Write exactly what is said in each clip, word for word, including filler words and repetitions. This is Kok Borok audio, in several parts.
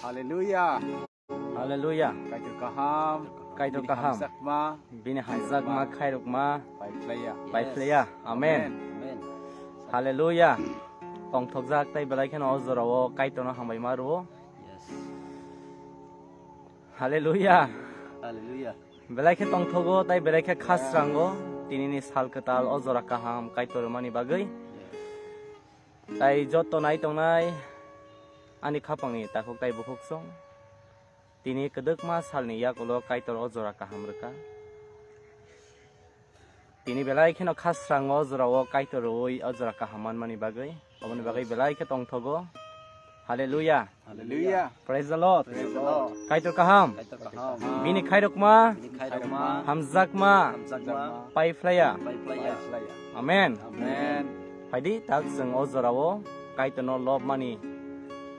Hallelujah. Hallelujah. Kaitor kaham. Kaitor Bini kaham. Hamjakma. Bini hamjakma khairokma. Paiphlaiya. Paiphlaiya. Amen. Amen. Hallelujah. Tongthokjak tei belai kheno o jorao Kaitorno hambai ma rwo. Yes. Hallelujah. Hallelujah. Belai khe tongthogo tei belai khe khasrango tinini sal kwtal o jora kaham Kaitor rwmani bagwi. Yes. Tai joto nai tongnai ani khapangni takhuk tai bukhuksong. Tini kwdwkma salni yakulo Kaitor o jora kaham rwkha. Tini belai kheno khasrango o jorao Kaitor rwui o jora kaham manmani bagwi. Oboni bagwi belai khe tongthogo. Hallelujah. Hallelujah. Praise the Lord. Praise the Lord. Kaitor kaham. Kaitor kaham. Bini khairokma. Bini khairokma. Hamjakma. Hamjakma. Paiphlaiya. Paiphlaiya. Amen. Amen. Phaidi tak chwng o jorao Kaitorno lobmani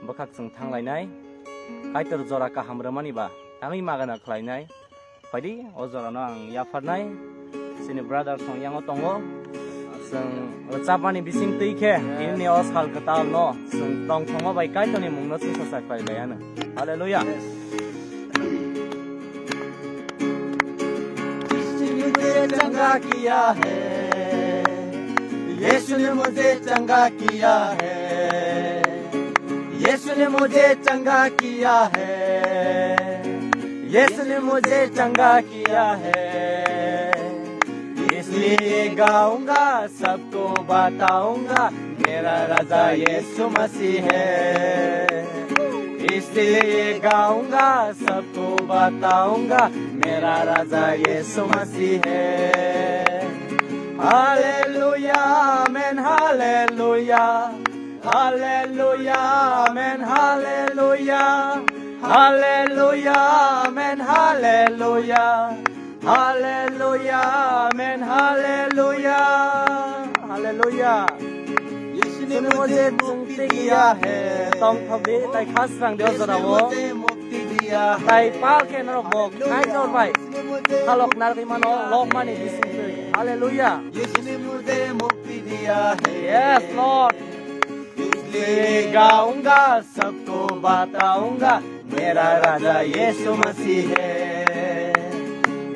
bwkhak chwng thanglainai. Kaitor jora kaham rwmani ba tangwi magana khlainai. Phaidi o jorano ang yapharnai. Chini brother song yango tongo. Chwng rwchapmani bising twi khe tinini o sal kwtalno chwng tongthokma bai Kaitorni mungno chwngsa chai phai bai ano. Hallelujah. किसने मुझे चंगा किया है, यीशु ने मुझे चंगा किया है, यीशु ने मुझे चंगा किया है, यीशु ने मुझे चंगा किया है, इसलिए गाऊंगा, सबको बताऊंगा, मेरा राजा यीशु मसीह है। इसलिए गाऊंगा, सबको बताऊंगा, मेरा राजा यीशु मसीह है। हालेलुया, आमेन, हालेलुया। हालेलुया, आमेन, हालेलुया। हालेलुया, आमेन, हालेलुया। हालेलुया, आमेन, हालेलुया। हालेलुया। यीशु ने मुझे मुक्ति दिया है। Tongthokdi, tai khasrangdi o jorao. Tai pal khe norok bo Kaitor bai khalok narwgwi mano, lobmani bisingtwi. Hallelujah. यीशु ने मुझे मुक्ति दिया है। Yes, Lord. इसलिए गाऊंगा, सबको बताऊंगा, मेरा राजा यीशु मसीह है।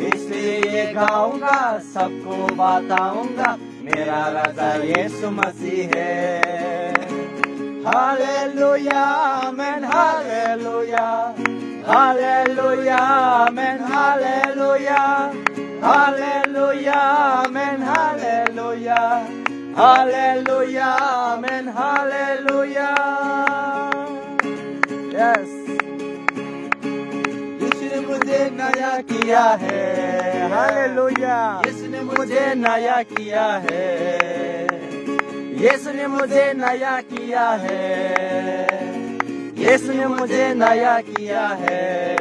इसलिए गाऊंगा, सबको बताऊंगा, मेरा राजा यीशु मसीह है। हालेलुया, आमेन, हालेलुया। हालेलुया, आमेन, हालेलुया। हालेलुया, आमेन, हालेलुया। हालेलुया, आमेन, हालेलुया। Yes. यीशु ने मुझे नया किया है। हालेलुया। यीशु ने मुझे नया किया है। यीशु ने मुझे नया किया है। यीशु ने मुझे नया किया है।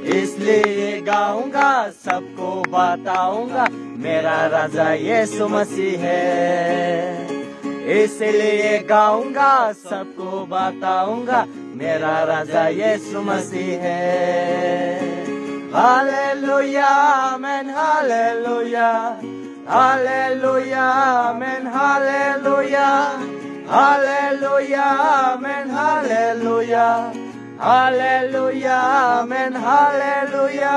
इसलिए गाऊंगा, सबको बताऊंगा, मेरा राजा यीशु मसीह है। इसलिए गाऊंगा, सबको बताऊंगा, मेरा राजा यीशु मसीह है। हालेलुया, आमेन, हालेलुया। हालेलुया, आमेन, हालेलुया। हालेलुया, आमेन, हालेलुया। हालेलुया, आमेन, हालेलुया।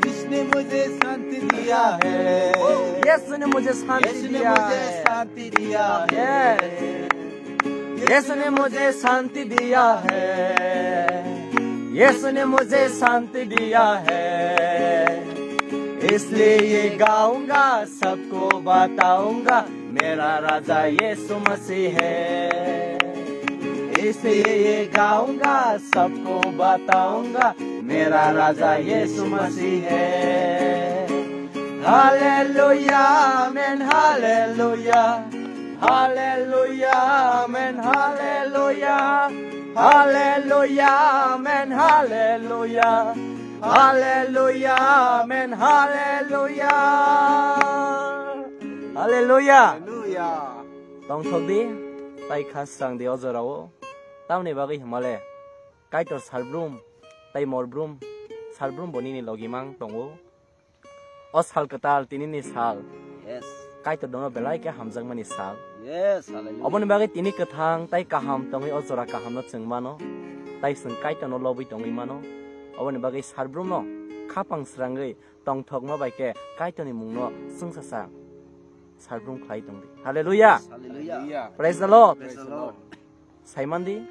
जिसने मुझे शांति दिया है। यीशु ने मुझे शांति यीशु ने दिया मुझे है। शांति दिया है। यस। यीशु ने मुझे शांति दिया है। यीशु ने मुझे शांति दिया है। इसलिए गाऊंगा, सबको बताऊंगा, मेरा राजा यीशु मसीह है। इसलिए गाऊंगा, सबको बताऊंगा, मेरा राजा यीशु मसीह है। हालेलुया, आमेन, hallelujah. Hallelujah, amen, hallelujah. Hallelujah, amen, hallelujah. Hallelujah, amen, hallelujah. Hallelujah. Hallelujah. Tongthokdi, tai khasrangdi o jorao. Tamni bagwi hwnmale, Kaitor salbrum, tai morbrum, salbrum bo nini logi mang tongo. O sal kwtal, tinini sal. Yes. Kaitor dono belai khe hamjakmani sal. Yes, hallelujah. Oboni bagwi tini kwthang tai kaham tongwi o jora kahamno chwng mano, tai chwng Kaitorno lobwi tongwi mano. Oboni bagwi sarbrumno khapang srangwi tongthokma bai khe Kaitorni mungno chwngsacha sarbrum khlai tongdi. Hallelujah. Hallelujah. Praise the Lord. Praise the Lord. Saimandi,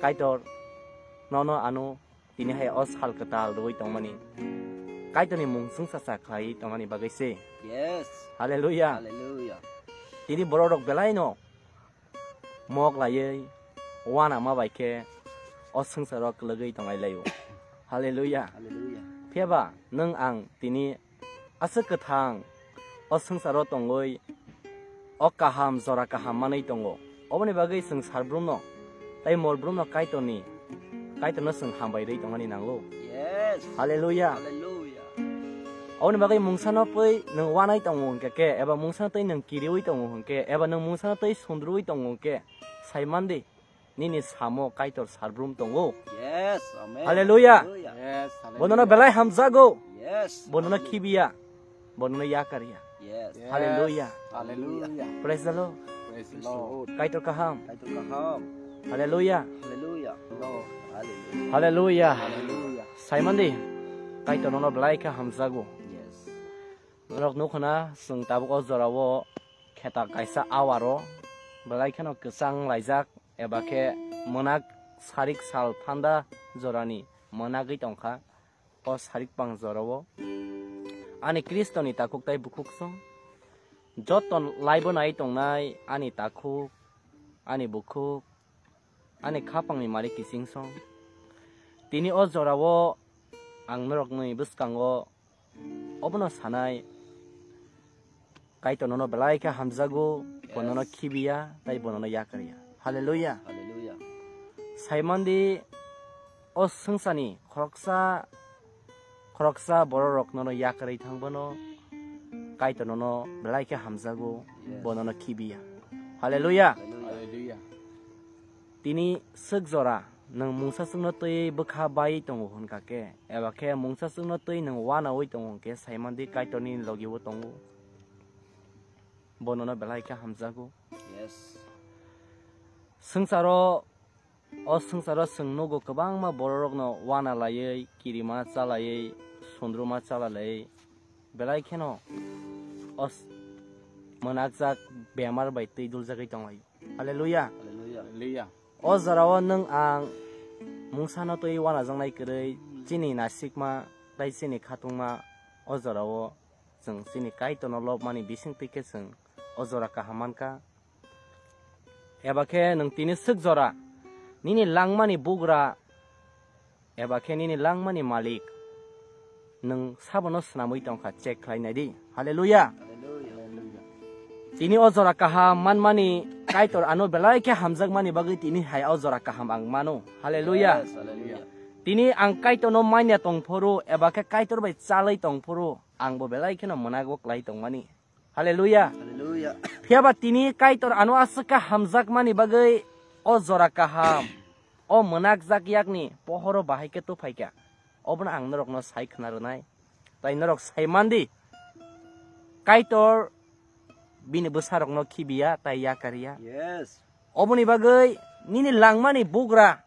Kaitor nono ano tini hai o sal kwtal rwui tongmani, Kaitorni mung chwngsacha khlai tongmani bagwi se. Yes. Hallelujah. Hallelujah. Tini borok rok belai no mok laiwi uanama bai khe o swngcharo kwlwgwi tonglai laio. Hallelujah. Hallelujah. Phiya ba nwng ang tini aswk kwthang o swngcharo tongwi o kaham jora kaham manwi tongo. Oboni bagwi chwng sarbrumno tai molbrumno Kaitorni, Kaitorno chwng hambai rwi tongmani nango. Yes. Hallelujah. Hallelujah. Oboni bagwi mungsano twi nwng wanai tongo hwnkhe khe, eba mungsano twi nwng kiriwi tongo hwnkhe, eba nwng mungsano twi sundrwi tongo hwnkhe, saimandi, nini samo Kaitor sarbrum tongo. Yes, amen. Hallelujah. Hallelujah. Yes, hallelujah. Bonono belai hamjago. Yes. Bonono khibiya. Bonono yakarya. Yes. Hallelujah. Hallelujah. Praise the Lord. Praise the Lord. Kaitor kaham. Kaitor kaham. Hallelujah. Hallelujah. Lord. Hallelujah. Hallelujah. Hallelujah. Saimandi, Kaitor nono belai khe hamjago. Yes. Norok nukho na, chwng tabuk o jorao kheta kaisa awaro belai kheno kwchang laijak, eba khe mwnak sarik sal thanda jorani mwnagwi tongkha. O sarik pang jorao ani Khristoni takhuk tai bukhuk song, joto laibo nai tongnai ani takhuk, ani bukhuk, ani khapangni malik kiching song. Tini o jorao ang norokni bwskango obono sanai, Kaitor nono belai khe hamjago, bo nono khibiya, tai bo nono yakarya. Hallelujah. Hallelujah. Saimandi, o swngchani khoroksa, khoroksa bororok nono yakarwi thang bono, Kaitor nono belai khe hamjago, bo nono khibiya. Hallelujah. Hallelujah. Tini swk jora nwng mungsa swkno twi bwkha bai tongo hwnkha khe, eba khe mungsa swkno twi nwng wanaui tongo hwnkhe, saimandi Kaitorni logi-o tongo, bo nono belai khe hamjago. Yes. Swngcharo, o swngcharo chwng nugo kwbangma bororokno wana laiwi, kirima chalaiwi, sundruma chalalaiwi, belai kheno o s-, mwnakjak bemar bai twi duljagwi tonglaio. Hallelujah. Hallelujah. Hallelujah. O jorao nwng ang mungsano twi wanajaknai kwrwi chini nasikma tai chini khatungma o jorao chwng chini Kaitorno lobmani bising twi khe chwng o jora kaham mankha. Eba khe nwng tini swk jora nini langmani bugra eba khe nini langmani malik nwng sabono swnamwi tongkha, check khlai naidi. Hallelujah. Hallelujah. Tini o jora kaham manmani Kaitor ano belai khe hamjakmani bagwi tini hai o jora kaham ang mano. Hallelujah. Yes, hallelujah. Tini ang Kaitorno manya tongphuru eba khe Kaitor bai chalwi tongphuru, angbo belai kheno mwnago klai tongmani. Hallelujah. Hallelujah. Phiya ba tini Kaitor ano aswk khe hamjakmani bagwi o jora kaham, o mwnakjak yakni pohoro bahai khe tuphaikha. Obono ang norokno sai khna rwnai. Tai norok sai mandi, Kaitor bini bwsarokno khibiya tai yakarya. Yes. Oboni bagwi nini langmani bugra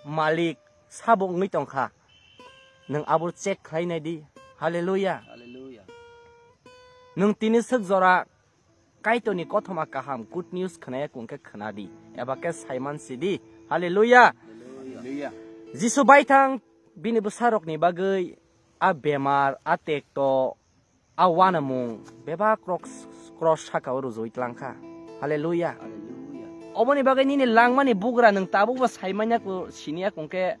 malik sabo wngwi tongkha. Nwng abo check khlai naidi. Hallelujah. Hallelujah. Nwng tini swk jora Kaitorni kothoma kaham good news khnaya kung khe khnadi, eba khe saiman sidi. Hallelujah. Hallelujah. Jisu baithang bini bwsarokni bagwi a bemar, a tekto, a wanamung bebak rok s-, cross saka o rwjagwi tlangkha. Hallelujah. Hallelujah. Oboni bagwi nini langmani bugra nwng tabukbo saimanya ku, siniya kung khe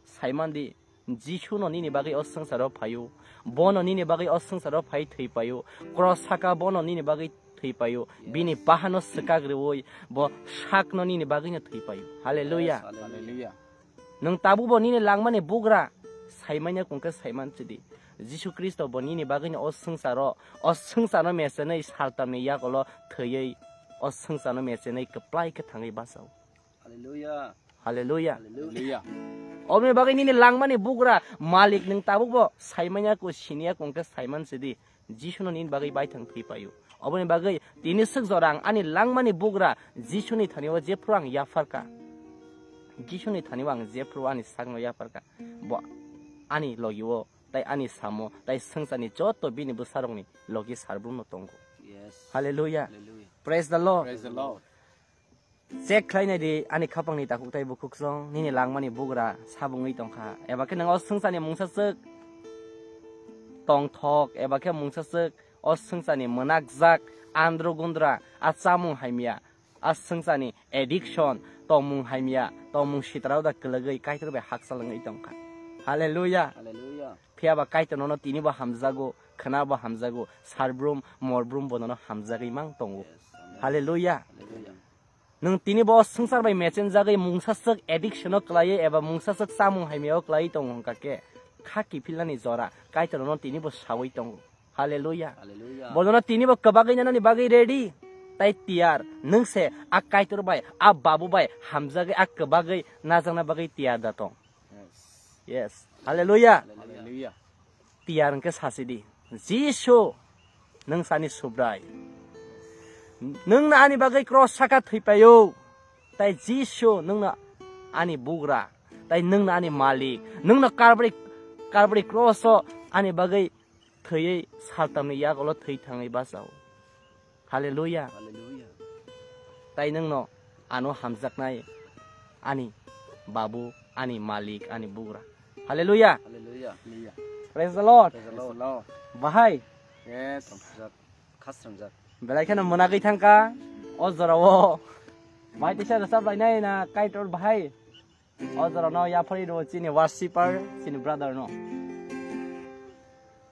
saimandi, Jisu no nini bagwi o swngcharo phaio, bono nini bagwi o swngcharo phai thwi paio, cross saka bono nini bagwi thwi paio, bini bahano swkak rwui bo sakno nini bagwino thwi paio. Hallelujah. Yes, hallelujah. Nwng tabukbo nini langmani bugra saimanya kung khe saiman sidi. Jisu Khristo bo nini bagwino o swngcharo, o swngcharno mechenwi saltamni yakolo thwiwi o swngcharno mechenwi kwplai khe thangwi bachao. Hallelujah. Hallelujah. Hallelujah. Oboni bagwi nini langmani bugra malik nwng tabukbo saimanya ku, siniya kung khe saiman sidi. Jisu no nini bagwi baithang thwi paio. Oboni bagwi tini swk jora ang ani langmani bugra Jisuni thani o jephru ang yapharkha. Jisuni thani o ang jephru ani sakno yapharkha. Bo ani logi o, tai ani samo, tai swngcharni joto bini bwsarokni logi sarbumno tongo. Yes. Hallelujah. Hallelujah. Praise the Lord. Praise the Lord. Check khlainai di ani khapangni takhuk tai bukhuksong, nini langmani bugra sabungwi tongkha. Eba khe nang o swngcharni mungsa swk tongthok, eba khe mungsa swk o swngcharni mwnakjak andro gundra a chamung haimya, a swngcharni addiction, tongmung haimya, tongmung sitrao da kwlwgwi Kaitor bai hakchal wngwi tongkha. Hallelujah. Hallelujah. Phiya ba Kaitor nono tini bo hamjago, khwna bo hamjago, sarbrum, morbrum bo nono hamjagwi mang tongo. Yes, amen. Hallelujah. Hallelujah. Nwng tini bo swngchar bai mechenjagwi mungsa swk addiction o kwlaiwi eba mungsa swk chamung haimya o kwlaiwi tongo hwnkha khe, kha kiphilnani jora Kaitor nono tini bo sawi tongo. Hallelujah. Hallelujah. Bonono tini bo kwbagwi nanani bagwi ready. Tai tiyar. Nwng se a Kaitor bai, a Babu bai hamjagwi, a kwbagwi najakna bagwi tiyar da tong. Yes. Yes. Hallelujah. Hallelujah. Tiyar hwnkhe sasi di. Jisu, nwng sani Subrai. Nwng no ani bagwi cross saka thwipaio. Tai Jisu, nwng no ani bugra. Tai nwng no ani malik. Nwng no Calvary, Calvary cross o ani bagwi thwiwi saltamni yagulo thwi thangwi bachao. Hallelujah. Hallelujah. Tai nwngno ano hamjaknai ani Babu, ani Malik, ani Bugra. Hallelujah. Hallelujah. Hallelujah. Praise the Lord. Praise the Lord. Bahai. Yes. Tongthokjak, khasrangjak. Belai kheno mwnagwi thangkha o jorao. Bai tisa rwchap lainai na Kaitor bahai. O jorano yaphari rw chini worshipper, chini brother no.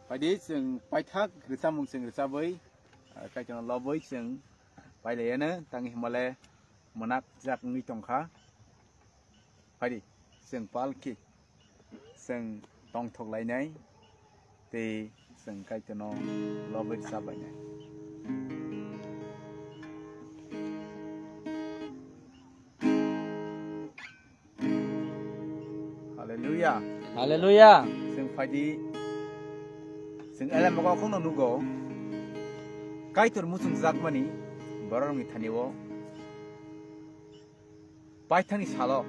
Phaidi chwng paithak rwchapmung chwng rwchabwi, ah, Kaitorno lobwi chwng pailaiano, tangwi hwnbale mwnakjak wngwi tongkha. Phaidi chwng palki chwng tongthok lainai. Tei chwng Kaitorno lobwi rwchap lainai. Hallelujah. Hallelujah. Chwng phaidi, chwng elembok okhokno nugo. Kaitor muchungjakmani bororokni thani-o paithakni salo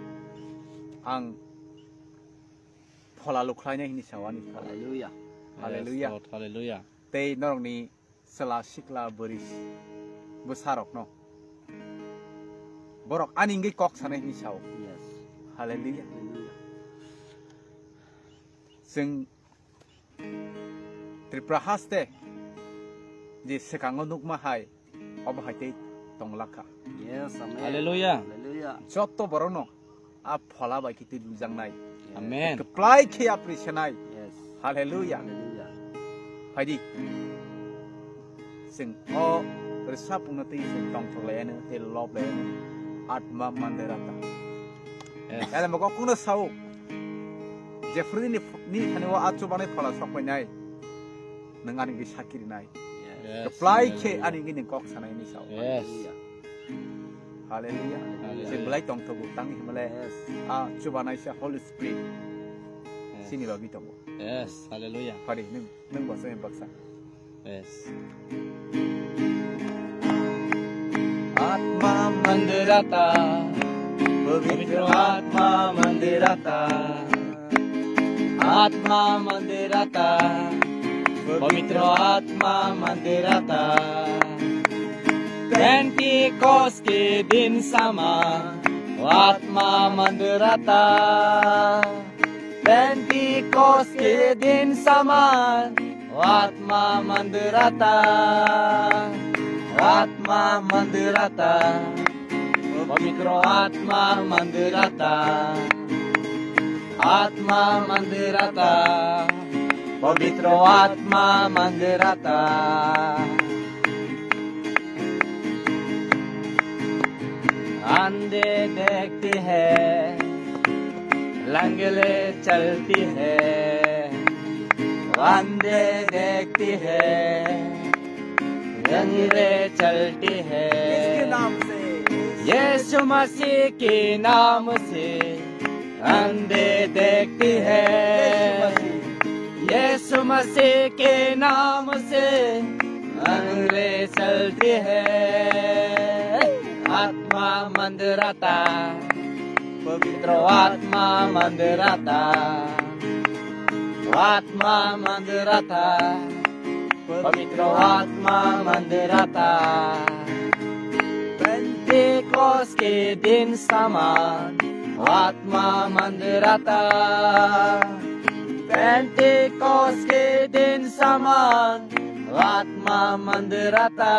ang phola lukhlainai hwnwi sao ani phola. Hallelujah. Hallelujah. Yes, Lord, hallelujah. Tei norokni chwla sikla bwrwi bwsarokno borok ani wngwi kok sanai hwnwi sao. Yes. Hallelujah. Hallelujah. Chwng Tripura haste je swkango nukma hai, obo hai tei tonglakha. Yes, amen. Hallelujah. Hallelujah. Jotto borokno a phola bai khe twi lujaknai. Amen. Kwplai khe yapri senai. Yes. Hallelujah. Hallelujah. Phaidi. Chwng o rwchapmungno twi chwng tongthok laiano tei lob laiano. Atma Mandirata. Yes. Ele mokok kuno sao. Jephru nini, nini thani o a chubanai phola sok painai. Nwng ani wngwi sakhi rinai. Yes. Kwplai khe ani wngwi nwng kok sanai hwnwi sao. Yes. Hallelujah. Hallelujah. Chwng belai tongthogo, tang himale. Yes. A chubanai se Holy Spirit. Yes. Chini logi tongo. Yes. Hallelujah. Phaidi nwng, nwng bo chwng baksa. Yes. आत्मा मन्दिरता, पवित्र आत्मा मन्दिरता। आत्मा मन्दिरता, पवित्र आत्मा मन्दिरता। पेन्टिकोस के दिनसम्म आत्मा मन्दिरता। पेन्टिकोस के दिनसम्म आत्मा मन्दिरता। आत्मा मन्दिरता। पवित्र आत्मा मन्दिरता। आत्मा मन्दिरता। पवित्र आत्मा मन्दिरता। आंधे देखती है, लंगड़े चलती है। आंधे देखती है, लंगड़े चलती है। किसके नाम से? यीशु मसीह के नाम से। अंधे देखती है। यीशु मसीह। यीशु मसीह के नाम से। ले चलती है। आत्मा मंदिर आता, पवित्र आत्मा मंदिर आता, आत्मा मंदिर आता, पवित्र आत्मा मंदिर आता। पेंतिकोस के दिन समान आत्मा मंदिर आता। पेंतिकोस के दिन समान आत्मा मंदिर आता।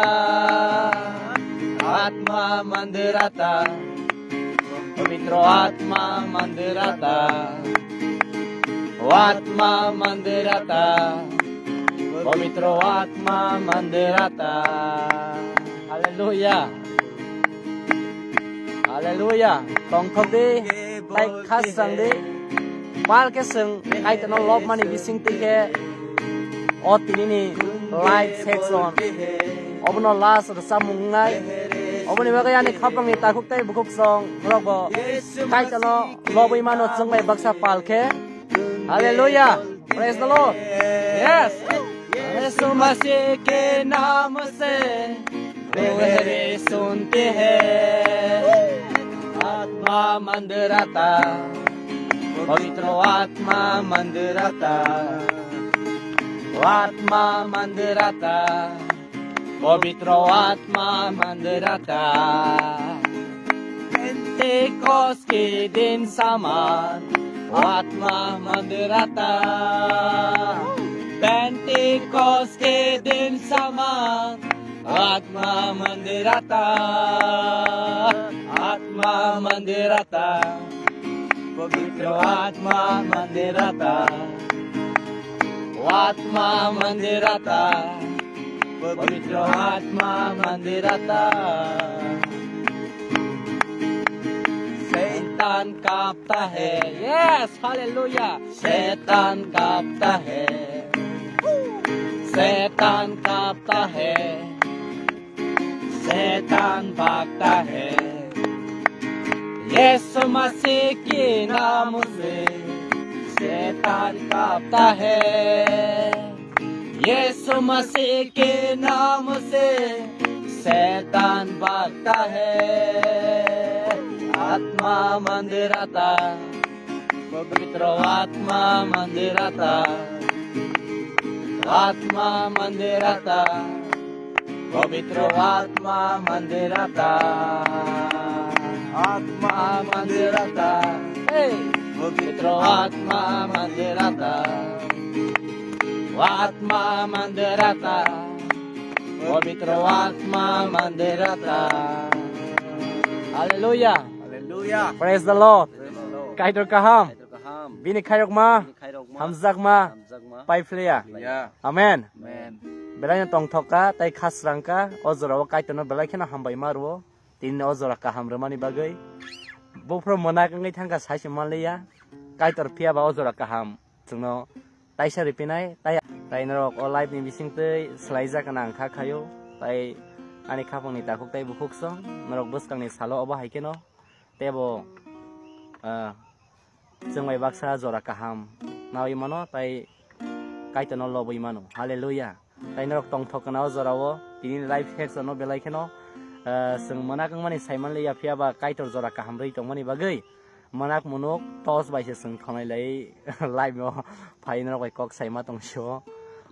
आत्मा मंदिर आता। पवित्र आत्मा मंदिर आता। आत्मा मंदिर आता। पवित्र आत्मा मंदिर आता। Haleluya. Haleluya. Tongthok di, tai khasrang di. Pal khe chwng Kaitorno lobmani bising twi khe o tinini live section. Obono last rwchapmung wngnai. Oboni bagwi ani khapangni takhuk tei bukhuk song norokbo Kaitorno lobwi mano chwng bai baksa pal khe. Haleluya. Praise the Lord. Yes. यीशु मसीह के नाम से बेबहरी सुनती है। आत्मा मंदिर आता, पवित्र आत्मा मंदिर आता, आत्मा मंदिर आता, पवित्र आत्मा मंदिर आता। पेंतिकोस के दिन समान आत्मा मंदिर आता। पेंतिकोस के दिन समान आत्मा मंदिर आता। आत्मा मंदिर आता। पवित्र आत्मा मंदिर आता। आत्मा मंदिर आता। पवित्र आत्मा मंदिर आता। शैतान कांपता है। Yes, hallelujah. शैतान कांपता है। शैतान कांपता है। शैतान भागता है। यीशु मसीह के नाम से शैतान कांपता है। यीशु मसीह के नाम से शैतान भागता है। आत्मा मंदिर आता, पवित्र आत्मा मंदिर आता, आत्मा मंदिर आता, पवित्र आत्मा मंदिर आता, आत्मा मंदिर आता, ए, पवित्र आत्मा मंदिर आता, आत्मा मंदिर आता, पवित्र आत्मा मंदिर आता। Haleluya. Haleluya. Praise the Lord. Praise the Lord. Kaitor kaham. Kaitor kaham. Bini khairokma. Bini khairokma. Hamjakma. Hamjakma. Paiphlaiya. Paiphlaiya. Amen. Amen. Belai no tongthok kha, tai khasrang kha, o jora o Kaitor no belai kheno hambai ma rwo. Tini o jora kaham rwmani bagwi. Buphuru mwnak wngwi thangkha sai se manliya. Kaitor phiya ba o jora kaham chwngno taisa ripinai, tai, tai norok o live ni bisingtwi swlaijak gwnang kha khaio. Tai ani khapangni takhuk tai bukhuk song norok bwskangni salo obo hai kheno tebo, ah, chwng bai baksa jora kaham nawi mano, tai Kaitorno lobwi mano. Haleluya. Tai norok tongthok kana o jorao, tini live section no belai kheno, ah, chwng mwnak wngmani saimanliya, phiya ba Kaitor jora kaham rwi tongmani bagwi mwnak munuk tos bai se chwng khonai lai live o phai norok bai kok saima tong sio.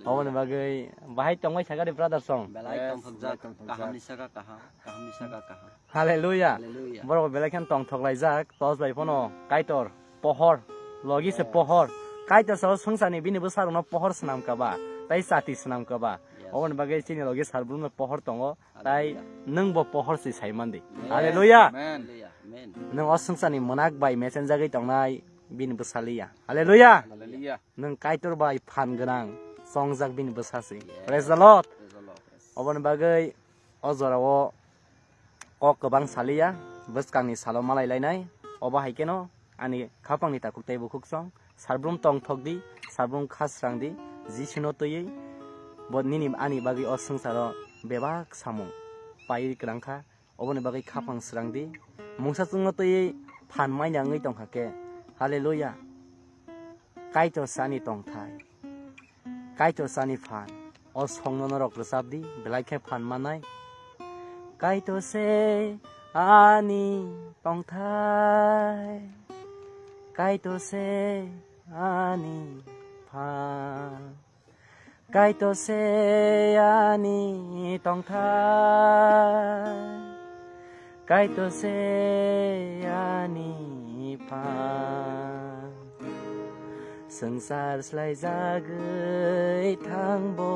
Oboni bagwi bahai tongbai sakha de brother song. Belai tongthok jak, kaham ni saka kaham, kaham ni saka kaham. Haleluya. Haleluya. Borok belai khe tongthok laijak, tos bai phano Kaitor pohor, logi se pohor. Kaitor salo swngcharni bini bwsarokno pohor swnam kaba, tai chati swnam kaba. Yes. Oboni bagwi chini logi sarbrum no pohor tongo, tai nwng bo pohor se sai mandi. Yes. Haleluya. Amen. Haleluya. Amen. Nwng o swngcharni mwnak bai mechenjagwi tongnai bini bwsaliya. Haleluya. Haleluya. Nwng Kaitor bai phan gwnang chongjak bini bwsa se. Yes. Praise the Lord. Praise the Lord. Yes. Oboni bagwi o jorao kok kwbang saliya, bwskangni salo malai lainai. Obo hai kheno ani khapangni takhuk tei bukhuk song, sarbrum tongthok di, sarbrum khasrang di, Jisuno twiwi bo nini ani bagwi o swngcharo bebak samung paiwi kwrang kha, oboni bagwi khapang srang di. Mungsa chwngno twiwi phan manya wngwi tong kha khe, haleluya, Kaitor sani tongthai. Kaitor sani phan. O songno norok rwchap di, belai khe phan manai. Kaitor se ani tongthai, Kaitor se ani phan, Kaitor se ani tongthai, Kaitor se ani phan. Swngchar swlaijagwi thangbo,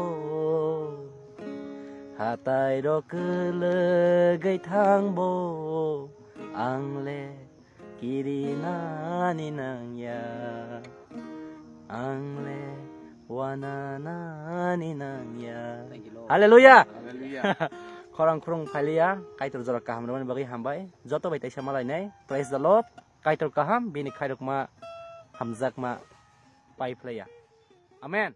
hatairok kwlwgwi thangbo, ang le kirinani nangya, ang le wananani nangya. Thank you, Lord. Hallelujah. Hallelujah. Khorang khurung phailiya, Kaitor jora kaham rwmani bagwi hambai. Joto bai taisa malainai. Praise the Lord. Kaitor kaham, bini khairokma hamjakma pai phlaiya. Amen.